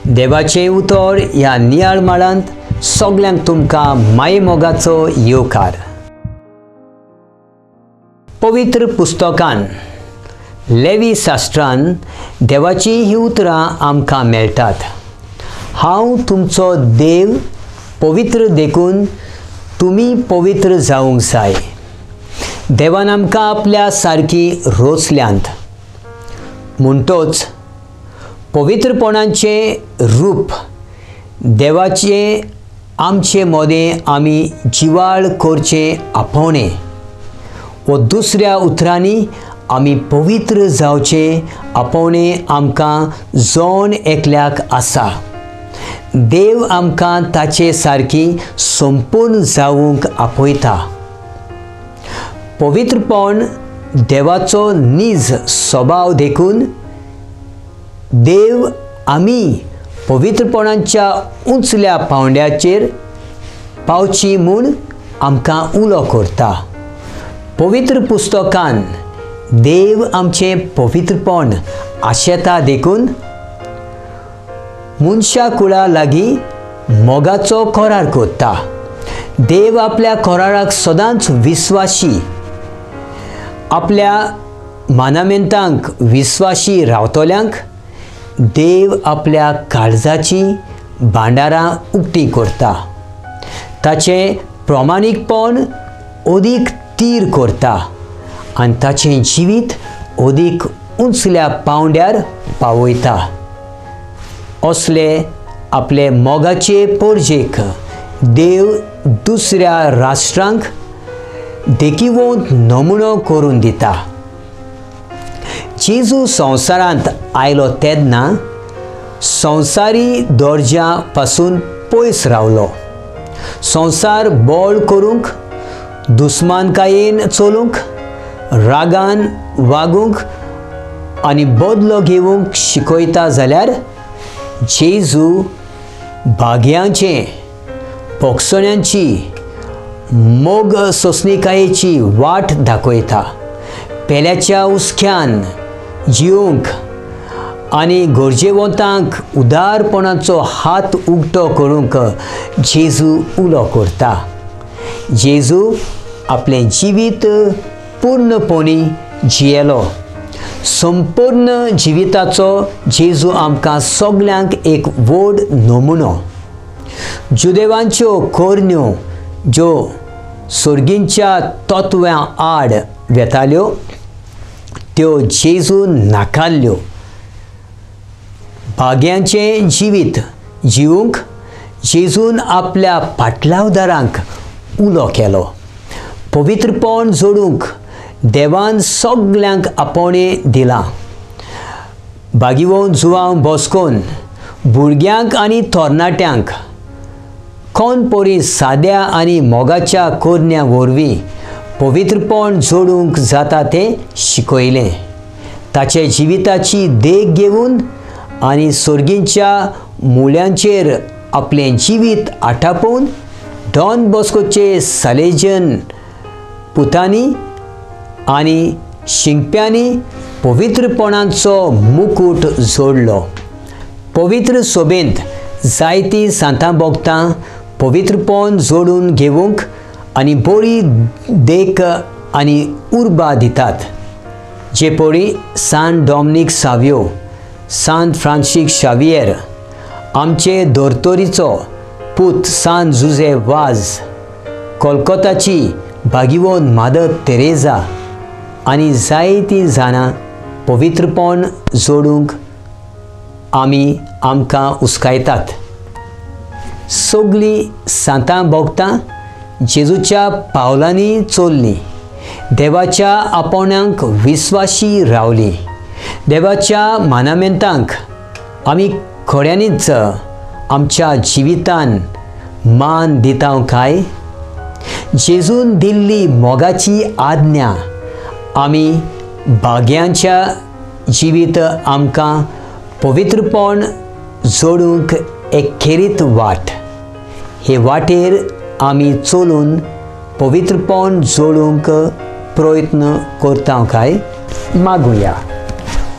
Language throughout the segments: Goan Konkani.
देवाचें उतर ह्या नियाळ माळांत सगल्यांक तुमकां मायेमोगाचो येवकार. पवित्र पुस्तकान लेवी शास्त्रान देवाचीं हीं उतरां आमकां मेळटात. हांव तुमचो देव पवित्र देखून तुमी पवित्र जावंक जाय. देवान आमकां आपल्या सारकी रोचल्यांत म्हणटोच पवित्रपणाचें रूप देवाचें आमचे मदें आमी जिवाळ करचें आपोवणें व दुसऱ्या उतरांनी आमी पवित्र जावचें आपोवणें आमकां जण एकल्याक आसा. देव आमकां ताचे सारकी संपूर्ण जावंक आपयता. पवित्रपण देवाचो नीज स्वभाव देखून देव आमी पवित्रपणाच्या उंचल्या पावंड्याचेर पावची म्हूण आमकां उलो करता. पवित्र पुस्तकान देव आमचें पवित्रपण आशेता देखून मनशा कुळा लागीं मोगाचो करार करता. देव आपल्या कराराक सदांच विस्वाशी, आपल्या मानामेंतांक विस्वाशी रावतल्यांक देव आपल्या काळजाची भांडारां उक्ती करता. ताचें प्रमाणीकपण अदीक तीर करता आनी ताचें जिवीत अदीक उंचल्या पावंड्यार पावयता. असले आपले मोगाचे पोरजेक देव दुसऱ्या राष्ट्रांक देखिवंत नमुनो करून दिता. जेजू संवसारांत आयलो तेन्ना संवसारी दर्ज्या पासून पयस रावलो. संवसार बळ करूंक, दुस्मानकायेन चलूंक, रागान वागूंक आनी बदलो घेवंक शिकयता जाल्यार जेजू भाग्यांचें, पोक्सण्यांची, मोग सोंसणिकायेची वाट दाखयता. पेल्याच्या हुस्क्यान जिवंक आनी गरजेवंतांक उदारपणाचो हात उक्तो करूंक जेजू उलो करता. जेजू आपलें जिवीत पूर्णपणी जियेलो. संपूर्ण जिविताचो जेजू आमकां सगल्यांक एक व्हड नमुनो. जुदेवांच्यो करण्यो ज्यो सर्गींच्या तत्वां आड वेताल्यो त्यो जेजून नाकारल्यो. भाग्यांचें जिवीत जिवूंक जेजून आपल्या पाटलावदारांक उलो केलो. पवित्रपण जोडूंक देवान सगल्यांक आपोवणें दिलां. बागिवोन जुवांव बसकोन भुरग्यांक आनी तरणाट्यांक कोण परी साद्या आनी मोगाच्या करण्या वरवीं पवित्रपण जोडूंक जाता तें शिकयलें. ताचे जिविताची देख घेवन आनी सर्गींच्या मुल्यांचेर आपलें जिवीत आटापोवन डॉन बॉस्कोचे सालेजन पुतांनी आनी शिंकप्यांनी पवित्रपणाचो मुकूट जोडलो. पवित्र सोबेंत जायतीं सांतां भोगतां पवित्रपण जोडून घेवंक आनी बरी देख आनी उर्बा दितात. जे परी सान डॉमनीक सावियो, सान फ्रांसीक शावियर, आमचे दोर्तोरीचो पूत सान जुझे वाज, कोलकोताची भागिवोन मादर तेरेजा आनी जायतीं जाणां पवित्रपण जोडूंक आमी आमकां उस्कायतात. सगलीं सांतां भोगतां जेजूच्या पावलांनी चल्लीं, देवाच्या आपोवण्यांक विस्वाशी रावलीं. देवाच्या मानामेंतांक आमी खऱ्यांनीच आमच्या जिवितान मान दिता काय? जेजून दिल्ली मोगाची आज्ञा आमी भाग्यांच्या जिवीत आमकां पवित्रपण जोडूंक एक खेरीत वाट. हे वाटेर आमी चलून पवित्रपण जोडूंक प्रयत्न करता काय? मागुया.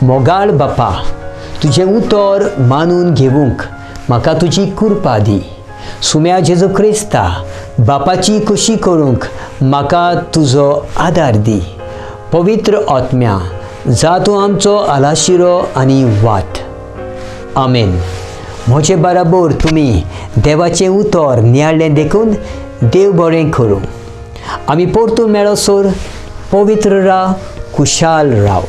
मोगाळ बापा, तुजें उतर मानून घेवंक म्हाका तुजी कृपा दी. सुम्या जेजू क्रिस्ता, बापाची खोशी करूंक म्हाका तुजो आदार दी. पवित्र आत्म्या, जा तूं आमचो आलाशिरो आनी वाट. आमेन. म्हजे बराबर तुमी देवाचें उतर नियाळ्ळें देखून देव बरें करूं. आमी परतून मेळसर पवित्र राव, खुशाल राव.